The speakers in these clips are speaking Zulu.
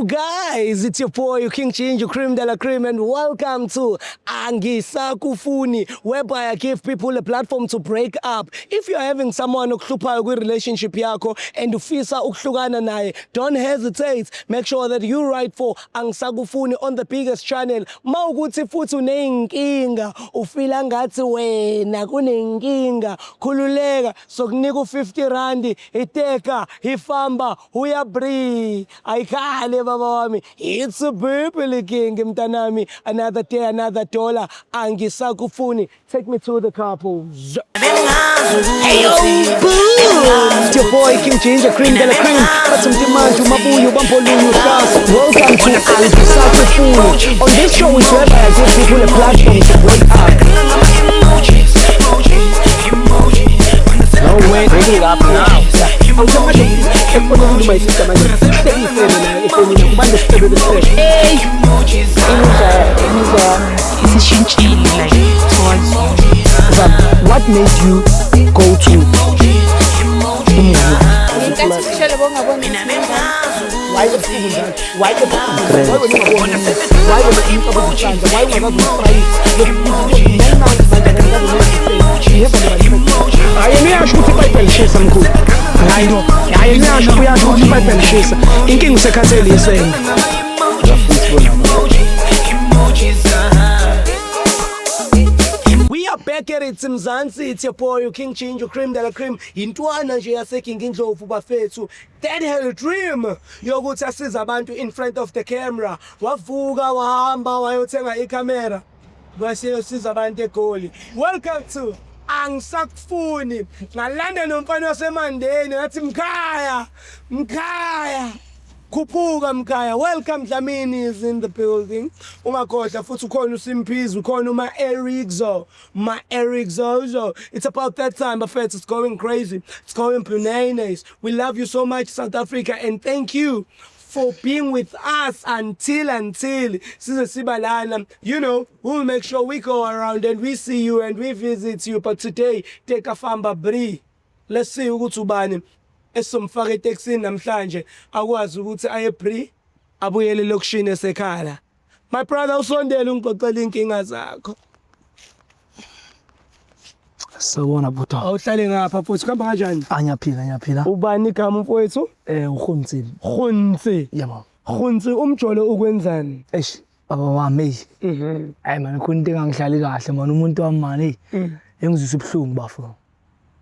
Yo guys, it's your boy King Ginger Cream de la Cream and welcome to Angisakufuni, whereby I give people a platform to break up. If you're having someone okuhluphayo kwi-relationship yakho and ufisa ukuhlukana naye, don't hesitate. Make sure that you write for Angisakufuni on the biggest channel. Mawukuthi futhi uneyinkinga, ufila ngathi wena kunenkinga, khululeka, sokunika u-50 rand, iteka, ifamba, uyabri. Ayikhale baba wami. It's a purple king mntanami. Another day, another dollar. Angisakufuni. Take me to the couples. Hey yo, boom! It's your boy King Ginger Cream de la Cream. Bathi mntimantu mabuyo bamboluyo hlasa. Welcome to Angisakufuni. On this show is whereby I give people a platform to break up. No way, bring it up now. Awusamanje my sister manje. Sengifele naye efonini kubantu sicebe besicebe. Hey, Imizwa isishintshile, like, towards you. Zam, what made you go to umngani? Ngenkathi ushele bongaboni. Why ebusuku njalo? Why ebusuku? Why wena ungaboni? Why wena umcabango isandla? Why ungakazi umfrayisi? Hayi, yena uyasho ukuthi iBhayibheli lishisa, mkhulu. Hayi no, hayi, yena uyasho, uyasho ukuthi iBhayibheli lishisa. Inkinga usekhathele isende. We are back at it, Mzansi. It's your boy King Ginger Cream de la Cream. Intwana nje yaseKing Indlovu bafethu. That had a dream yokuthi asize abantu in front of the camera. Wavuka wahamba wayothenga ikhamera. Kwasiyosiza abantu eGoli. Welcome to Angisakufuni. Ngalanda nomfana waseMandeni ngathi mkhaya. Mkhaya. Khuphuka mkhaya. Welcome, Dlamini is in the building. Ungakhohlwa futhi ukhona uSimpizi, ukhona uma Ericzo, ma Eric Zozo. It's about that time, bafethu. It's going crazy. It's going bananas. We love you so much, South Africa, and thank you for being with us until size sibalana. We'll make sure we go around and we see you and we visit you. But today, take a famba bri. Let's see ukuthi ubani esizomfaka etekisini namhlanje akwazi ukuthi aye Bree, abuyele elokishini esekhala. My brother, usondele ungixoxele inkinga zakho. Sawubona, bhuti. Awuhlale ngapha futhi, kuhamba kanjani? Ah, ngiyaphila, ngiyaphila. Ubani igama, mfowethu? URhunzi. Khunzi. Yebo. Khunzi, umjolo ukwenzani? Eish, baba wami, hey. Hayi man, khona into engangihlali kahle man, umuntu wami man, hey. Engizwisa ubuhlungu, bafo.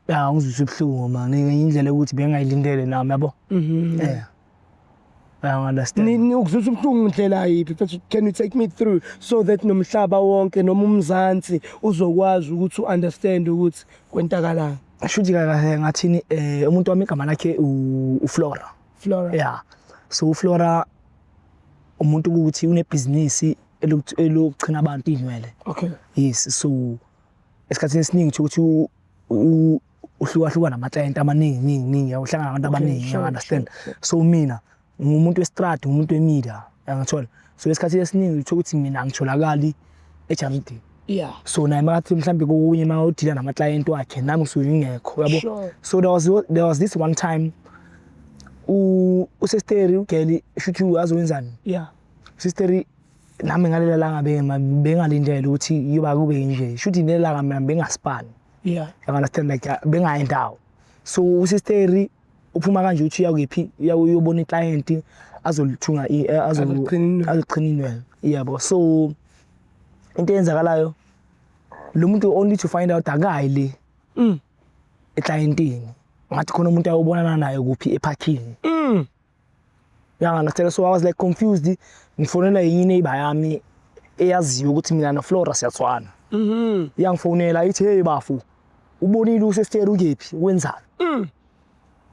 Ya, ngizwisa ubuhlungu man, ngenye indlela ukuthi bengayilindele nami, yabo. I understand. Ni ukuzwisa ubuhlungu ndlela yiphi? Mfethu, can you take me through so that nomhlaba wonke noma uMzansi uzokwazi ukuthi u-understand ukuthi kwentakalani? Shuthi kahle ngathini, umuntu wami igama lakhe uFlora. Flora. Yeah. So uFlora umuntu ukuthi unebhizinisi elokuchina abantu inwele. Yes, so esikhathini esiningi ukuthi uhlukahluka nama-client amaningi ningi ningi, uhlangana nabantu abaningi, you understand? So mina ngumuntu westrad, ngumuntu wemedia, uyangithola? So esikhathini esiningi uthola ukuthi mina angitholakali ejaridini. So naye makathi mhlambe kokunye uma udila nama-client wakhe, nami ngisuke ngingekho, uyabo? So there was this one time usesteri ugeli, shuthi uyazi wenzani? Sisteri, nami ngalela langa bengalindele ukuthi iyoba kube nje, shuthi nelanga mina bengasipani. You understand? Like, bengayi ndawo. So usisteri uphuma kanje uthi uya kuphi, uya uyobona iclient azolithunga Azochina inwele. Azochina inwele, yabo. So into eyenzakalayo, lo muntu only to find out akayi le eclientini, ngathi khona umuntu ayobonana naye kuphi, eparkini. Uyangi-understand? So I was like confused. Ngifonela yenye ineighbor yami eyaziyo ukuthi mina noFlora siyathwana. Iyangifonela ithi, "Hey bafu, ubonile usesteri ukephi, wenzani?"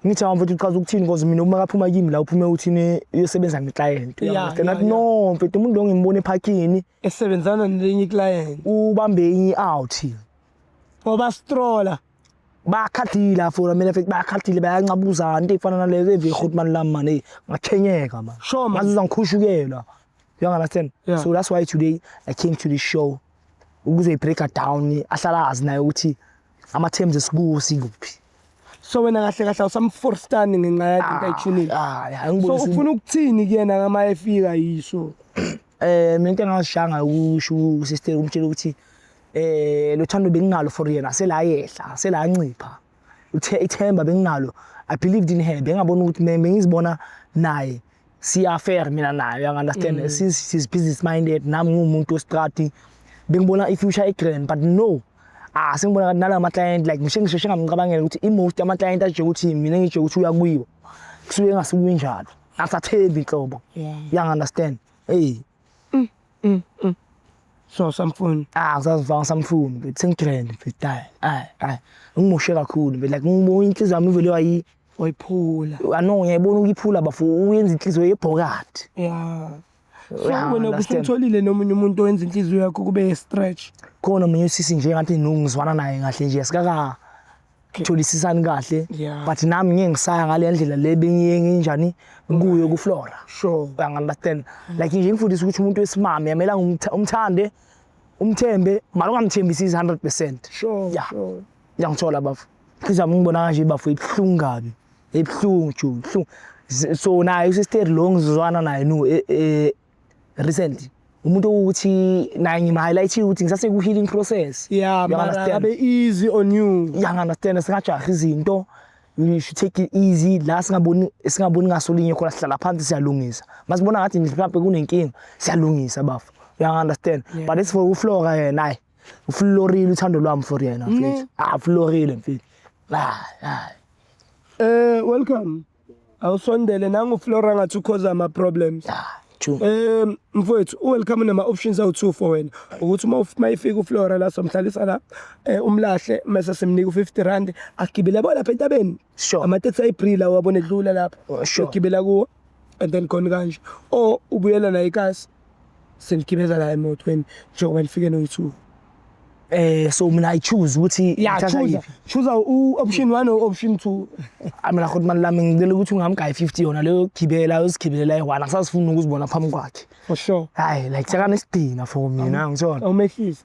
Ngithi, "Hawu mfethu, uchaza ukuthini? Because mina uma kaphuma kimi la uphume uthini, uyosebenza neclient." Uyangi-understand? Ngathi, "No mfethu, umuntu lo ngimbona eparkini." Esebenzana nelinye iclient. Ubambe enye out. Ngoba strola. Bayakhathila for mina mfethu, bayakhathile, bayancabuzana, into ey'fana nalezo eve man lami man, hey, ngachenyeka man. Sure, man. Ngazizwa ngikhushukelwa, you understand? Yeah. So that's why today I came to this show ukuzoyi-breaka down, ahlala azi naye ukuthi ama-terms esikuwo sikuphi. So wena kahle kahle awusamforstani ngenxa yakhe into ayithunile. Ah, ya So ngibonisa. ufuna ukuthini kuyena ngama efika yiso? Mina into engazishanga ukusho usister umtshela ukuthi lo thando benginalo for yena sela yehla, sela ncipha. Uthe ithemba benginalo. I believed in her. Bengabona ukuthi mina bengizibona naye siya fair mina naye, you understand? Since she's business minded, nami ngumuntu westrati. Bengibona i-future e-grand, but no. Ah, sengibona nala ma client like ngishe ngisheshe ngamcabangela ukuthi i-most ama client aje ukuthi mina ngije ukuthi uyakuyiwa. Kusuke ngasukuyi njalo. Asathembi inhlobo. You understand? Hey. So samfuni. Ah, ngisazivanga samfuni but sengigrand but hayi hayi hayi ngimoshe kakhulu but like ngibona inhliziyo yami ivele wayi Wayiphula. ano ngiyayibona ukuyiphula bafo uyenza inhliziyo yebhokadi. Yeah. So Yeah, wena understand. usutholile nomunye umuntu owenza inhliziyo yakho kube stretch. Khona mina usisi nje ngathi ngizwana naye kahle nje asikaka tholisisani kahle Yeah. but nami ngeke ngisaya ngale ndlela le bengiye nginjani kuyo kuFlora. Sure. You understand? Like nje ngifundisa ukuthi umuntu wesimame yamela umthande umthembe mara ungamthembisi 100%. Sure. Yeah. Sure. Ngiyangithola bafo. Inhliziyo yami ngibona kanje bafo ibuhlungu kabi. Ibuhlungu nje, ibuhlungu. So naye usister lo ngizwana naye no recently. Umuntu ukuthi naye ngim-highlight ukuthi ngisase ku healing process. Yeah, You mara understand? abe easy on you. You understand singajahi izinto. You should take it easy la singaboni ngasolinye khona sihlala phansi siyalungisa. Masibona ngathi mhlawumbe kunenkinga siyalungisa bafo. You understand? Yeah. But it's for uFlora yena hayi. Uflorile uthando lwami for yena mfethu. Ah, florile mfethu. Ah, ah. Welcome. Awusondele nangu Flora ngathi ukhoza ama problems. Ah, true. Mfowethu welcome nama options awu2 for wena. Ukuthi uma mayifika uFlora la somhlalisa la umlahle mase simnika u50 rand agibele yabo lapha entabeni. Sure. Amateksi ayibrila wabona edlula lapha. Oh, sure. Ugibela kuwo and then khona kanje. Or ubuyela naye ikasi. Senigibeza la emotweni njengoba nifike noyi2. So mina I choose ukuthi Yeah, ngithatha choose. yiphi. Choose u option 1 or option 2. Ah, mina khona mani lami ngicela ukuthi ungamgayi 50 yona leyo gibela uzigibelela eyi-one angisazifuni ukuzibona phambi kwakhe. For sure. Hayi like sekanesidina for mina ngithola. Awumehlisi.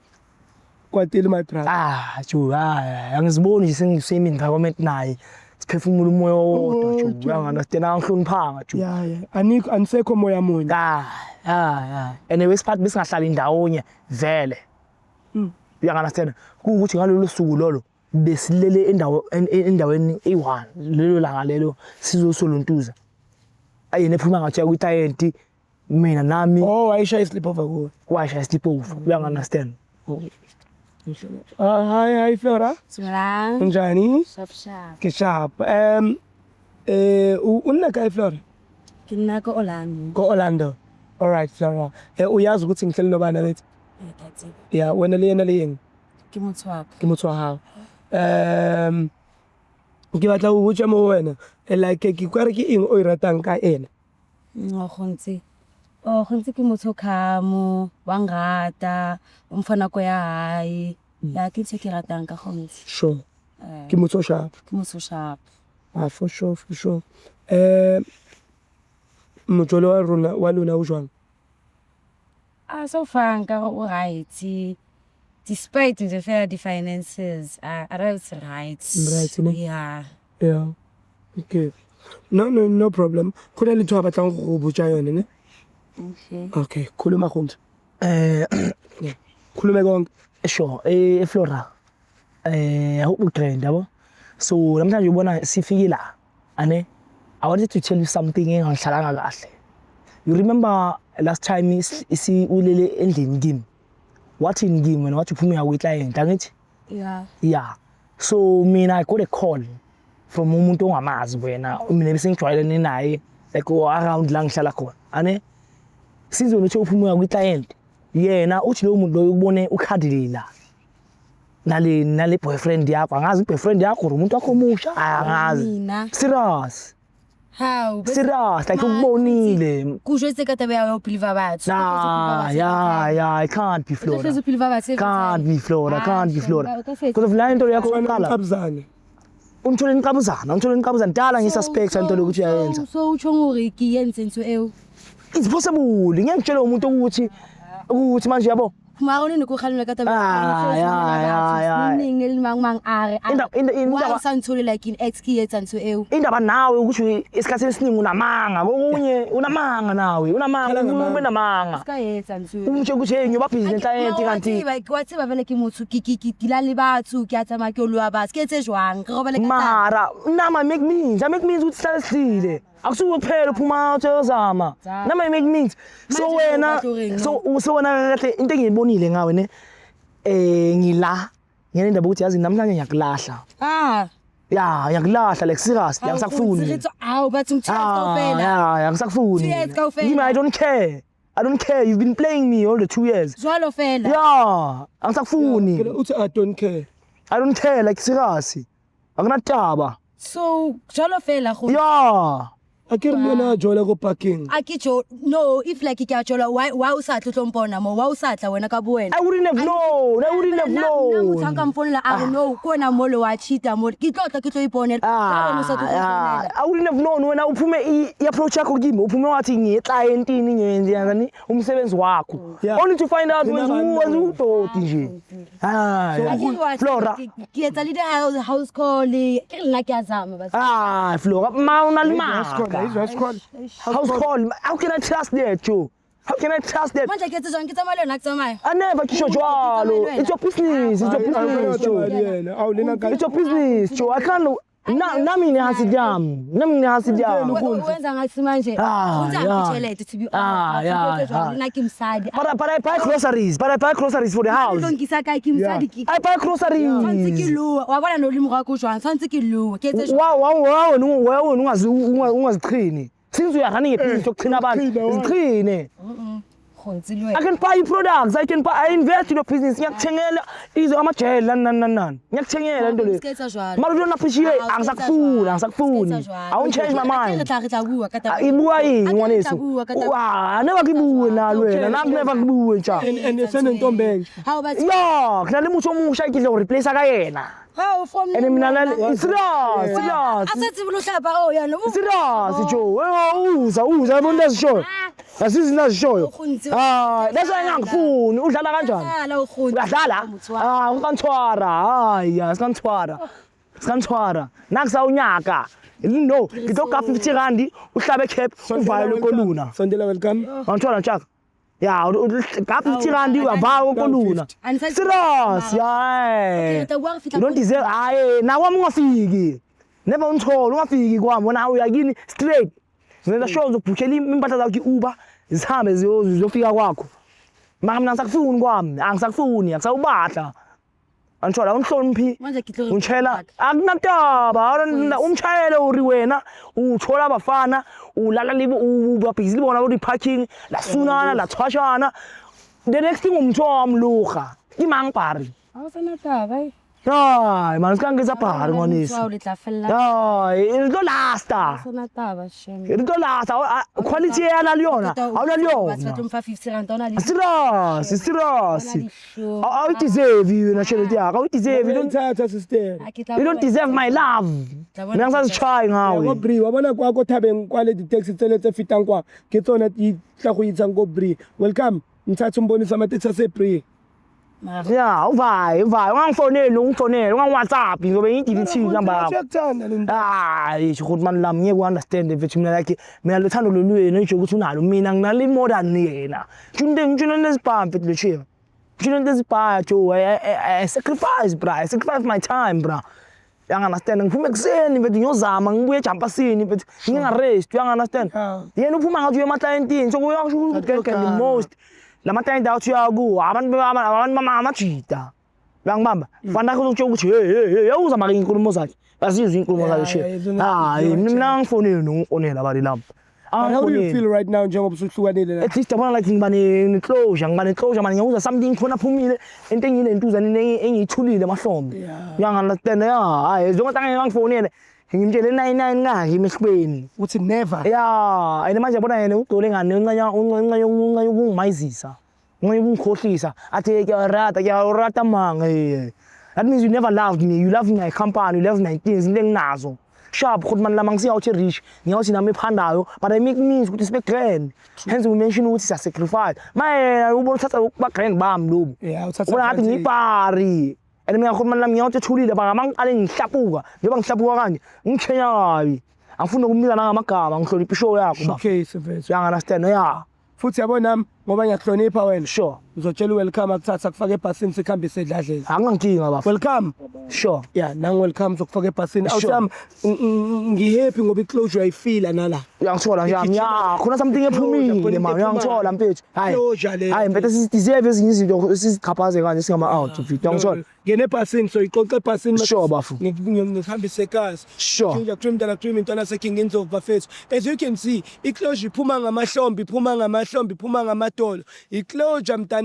Kwatile my brother. Ah, jo, hayi angiziboni nje sengisame environment naye. Siphefumula umoya owodwa jo. Oh, You understand? Angihloniphanga jo. Yeah, yeah. Anikho anisekho moya munye. Ah, ah, ah. And wesiphathi besingahlali ndawonye vele. You understand? Kuwukuthi ngalolo suku lolo besilele endaweni eyi-one lelo langa lelo sizosolontuza. Ayena ephuma ngathi uya kwi-client mina nami Oh, wayishaya sleep over kuwe. washaya sleep over. You understand? Ah, hi, hi Flora. Dumelang. Unjani? Sharp sharp. Ke sharp. O nna kae Flora? Ke nna ko Orlando. Ko Orlando. All right Flora. Uyazi ukuthi ngihleli nobani bethi? Ke a tseba. Yeah, wena le yena le eng? Ke motho wa ka. Ke motho wa hao. Ke batla ho botsa mo wena. Like ke kware ke eng o e ratang ka ena? Oh, gontse. Oh, gontse ke motho o calm, wa nrata, o mpha nako ya hae. Ya ke ntho e ke ratang ka gontse. Sure. Ke motho o sharp. Ke motho o sharp. Ah, for sure, for sure. Mojolo wa rona wa lona o jwang? Ah, so far nka re o right. Despite nje fela di-finances, ah, I don't it's right. Right, ne? Yeah. Yeah. Okay. No, no, no problem. Go na le ntho a batlang go go botsa yone, ne? Okay. Okay, khuluma gontse. Khulume konke. Sure, Flora. I hope ugrand yabo. So namhlanje ubona sifike la. Ane I wanted to tell you something engangihlalanga kahle. You remember last time isi ulele endlini kimi. Wathini kimi wena wathi uphuma uya kwi-client angithi? Yeah. Yeah. So mina I got a call from umuntu ongamazi wena mina bese ngijwayelene naye like around la ngihlala khona. Ane sizwe ukuthi uphuma uya kwi-client. Yena uthi lowo muntu loyo ukubone ukhadile nale boyfriend yakho angazi boyfriend yakho or umuntu wakho omusha angazi. Mina. Serious. How? Serious like ukubonile. Ko jwetse ka taba ya ho believe batho. Nah, yeah, yeah, it can't be Flora. O believe batho. Can't be Flora, can't be Flora. Because of la into yakho Wena yokuqala. uqabuzane. Umthole niqabuzana, umthole niqabuzana dala ngisuspect into lokuthi uyayenza. So utsho hore ke entse ntho eo. It's possible. Ngeke ngitshele umuntu ukuthi manje yabo. Mara o ne ne ko kgalemela ka taba Ah, ya, ya, ya. neng le mang mang a re Indaba- why o sa ntshole like in ex ke etsa ntho eo. Indaba nawe ukuthi isikhathi esiningi unamanga kokunye unamanga nawe unamanga Khala ngamanga. ube namanga Ska etsa ntho eo. umtshe ukuthi hey ngiyoba busy ne-client kanti Wa tseba vele ke motho ke dila le batho, ke a tsamaya ke o loa batho, ke etse jwang, re robale ka tlala. Mara nama I make means, I make means ukuthi sihlale sihlile, akusuke kuphela uphuma out uyozama. Cha. Nama I make means, so Manje wena ubatla ureng, so wena kahle into engiyibonile ngawe ne, ngila ngene indaba ukuthi yazi namhlanje ngiyakulahla. Ah. Ya, ngiyakulahla, like serious, angisakufuni. Ao bathong, 2 years Ah, kaofela. ya, angisakufuni. 2 years kaofela. Yimi, I don't care, I don't care, you've been playing me all the 2 years. Jwalo fela. Ya, angisakufuni. Phela uthi I don't care. I don't care, like serious, akunataba. So jwalo fela go. Ya. A ke re le yena a jola ko parking. A ke jo no, if like ke a jola, why o sa tle tlo mpona mo, why o sa tla wena ka bo wena? I wouldn't have known. I wouldn't have Nna motho a known. nka mfounela a re no ko wena mole wa cheat-a mole, ke tlo tla ke tlo iponela. Why wena o sa Ah, tle tlo ah, iponela? I wouldn't have known wena uphume i-approach yakho kimi, uphume wathi ngiye-clientini ngiyenzani umsebenzi wakho. Yeah. Only to find out Thina wenza bantu. wenza udoti nje. Ah, A ke re wa Flora. Ke etsa le di-house call, ke re nna ke a zama batho. Ah, Flora, ma House call, unalimaka. house call. House call. How can I trust that, Joe? How can I trust that? Manje ke etse jwang, ke tsamaye le wena, ke tsamaye? I never kisho jwalo. It's your business. It's your business, Joe. Awu lena ka It's your business, Joe. I can't. Na nami ngihasidi yami. Nami ngihasidi yami. Wenza ngathi manje Ah, o ntse a yeah. mphe tjhelete, to be Ah, honest. yeah, Ke etse jwang? yeah. Nna ke mosadi. But I buy groceries. But I buy groceries for the O house. tlo nkisa kae, ke mosadi ke I buy tshwanetse ke groceries. loa wa bona no le morwa ko jwang, tshwanetse ke loa ke etse jwang? Wa wena wa wena ungaziqhini. Since you are running a business yokuqhina abantu, Uqhina, wa. ziqhine. Go ntse le I wena. can buy you products. I can buy, I invest in your business. Ngiyakuthengela izo amajele nani nani nani nani. Ngiyakuthengela into le. Ska etsa jwalo. Mara you don't appreciate. Ah, o ska etsa Angisakufuni, jwalo. angisakufuni. Ska etsa jwalo. I won't change my A ke mind. re tla bua ka taba Ah, ibuka yini A ke re tla ngwaneso? bua ka taba. Wa, never kubuwe nalo wena. Naku never kubuwe ntsha. And senentombi entsha. Ha o batho. Ya, kunale motho omusha ke tlo replace ka yena. Ha o from And mina serious, A serious. sa tsebe lo hlapa o yana. Serious Joe. Eh, uza yabona into ezishoyo. Asizi into ezishoyo. Ukghonzi. Ah, that's why ngangifuni. Udlala kanjani? Dlala o kgone. Uyadlala? Motho wa- Ah, unganthwara. Hayi, sikanthwara. Sikanthwara. Nakusa unyaka. No, ngitlo ka 50 rand uhlabe cap uvale lokoluna. Sondela, welcome. Wangithola ntshaka? Ya, ka 50 rand uyavaya okoluna. Angisatsi- Serious, Okay, ya. re tla bua re fihla You don't ko- deserve, hayi, nakwami ungafiki. Never ungithole, ungafiki kwami, wena uya kini straight. Ngenza sure uzobhukhela impahla zakho i-Uber, zihambe ziyofika kwakho. Mara mina angisakufuni kwami, angisakufuni, angisawubahla. Angithola awunhloniphi. Manje ke tlo re- Ungitshela akunataba, umshayele uri wena uthola abafana, ulala libo ubabhizi libona ukuthi parking, lasunana, lathwashana. The next thing umtho wamluha. Ke mang pari? Ha o sana taba. Eh. Hayi man, sikangeza pari ngwaneso. Motho wa o le tla fella. Hayi, re tlo lasta. Sana taba shame. Re tlo lasta. Quality ya la le yona. Ha o na le Batho ba yona. tlo mpha 50 rand, ha ona le Serious, serious. dihlong. Ha o deserve wena tjhelete ya ka, o deserve. You don't Thatha sister. Ha ke tla You don't bona- deserve my love. Tla bona Mina ngisazitshayi Ko ngawe. Bri, wa bona kwa ko thabeng kwa le di-taxi tsele tse fetang kwa, ke tsona di tla go itsang ko Bri. Welcome. Ngithatha umbonisa amateksi ase-Bri. Mara Ya, uvaye, uvaye. Ungangifoneli, ungifonele, ungangi-WhatsApp, ngizobe ngiyi-delete number yakho. Uyakuthanda le nto. Hayi, ukuthi mani lami ngeke u-understand mfethu mina, like mina lo thando lolwenu nje ukuthi unalo, mina nginalo more than yena. Ngitshela ngitshela into ezibha mfethu le chief. Ngitshela into ezibha Joe, I sacrifice bra, I sacrifice my time bra. Uyangi-understand, ngiphume ekuseni mfethu ngiyozama ngibuye ejampasini mfethu nginga-rest, uyangi-understand. Yeah. Yena uphuma ngathi uye emaklayentini, so kuyasho ukuthi get the most. Lama-client athi uya kuwo, abantu amajida. Uyangibamba? Fanele uzokutshela ukuthi hey hey hey, yawuza maka inkulumo zakhe. Bazizwe inkulumo zakhe Yeah, shit. yeah, Hayi, mina ngifonele nongifonela abali lami. But how do you feel right now njengoba usuhlukanile la? At least yabona like ngiba ne-closure, ngiba ne-closure manje, ngiyakuzwa something khona phumile into engiyinentuzane engiyithulile emahlombe. Yeah. Uyangi-understand? Ya, hayi, zonke angeke ngifonele ngimtshele 99 ngaki emehlweni. Uthi never. Ya, and manje yabona yena ugcole ngane uncanya uncanya uncanya ukungimazisa. Uncanya ukungikhohlisa. Athi ke a rata mang eh. That means you never loved me. You love my company, you love my things, into enginazo. Sharp khona lama ngisiyawuthi rich, ngiyawuthi nami ephandayo, but I make means ukuthi sibe grand. Hence we mention ukuthi siya sacrifice. Maye ubona uthatha ba grand bami lobu. Yeah, uthatha Ubona ngathi advantage. ngiyibhari. And mina khona lami ngiyawuthi ethulile banga mangiqale ngihlapuka, njengoba ngihlapuka kanje, ngikhenya kabi. Angifuni ukumnika nangamagama, ngihlonipha ishow yakho ba. Okay, mfethu. You understand? Yeah. Futhi yabo nami ngoba ngiyakuhlonipha wena. Sure. Uzotshela welcome akuthatha kufake ebhasini sikhambise edladleni. Anginankinga bafo. Welcome. Sure. Yeah, nang welcome zokufaka ebhasini. Sure. Awuthami ngihappy ngoba iclosure uyayifila nala. Uyangithola nje ya khona something ephumile man, uyangithola mfethu. Hayi. Closure le. Hayi mfethu sideserve ezinye izinto sizichaphaze kanje singama out mfethu. Uyangithola? Ngene ebhasini so ixoxe ebhasini. Sure, bafo. Ngihambise ekhaya. Sure. Ginger cream dala cream intwana seking indlovu bafethu. As you can see, iclosure iphuma ngamahlombe, iphuma ngamahlombe, iphuma ngamadolo. Iclosure mntanami.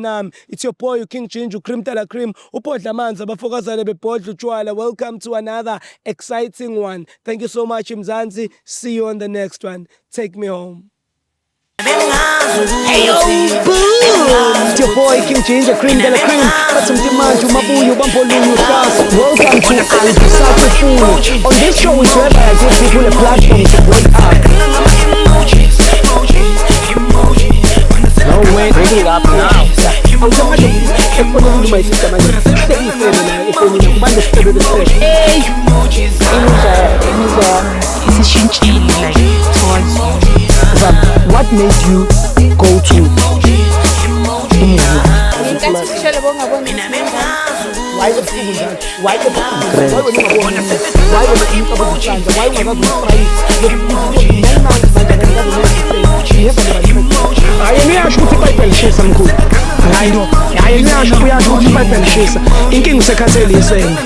It's your boy King Ginger cream dala cream. Ubhodla amanzi abafokazane bebhodla utshwala. Welcome to another exciting one. Thank you so much Mzansi. See you on the next one. Take me home. Hey yo, boom! It's your boy King Ginger Cream de la Cream. Bathi mtimanje umabuyo bambolunye uhlasa. Welcome to Angisakufuni. On this show is where I give people a platform to break up. No way, bring it up now. Awusamanje efonini uma isister manje. Sengifebe nayo efonini kubantu sifebe besifebe. Imizwa isishintshile like towards you. What made you go to Ngenkathi ushele bongaboni Why ebusuku njalo? Why ebusuku? Why wena ungaboni? Why wena umcabango uhlanga? Why ungakazi ufrayise? Hayi niyasho ukuthi iBhayibheli lishisa mkhulu. Hayi no. Hayi niyasho uyasho ukuthi iBhayibheli lishisa. Inkinga usekhathele isende.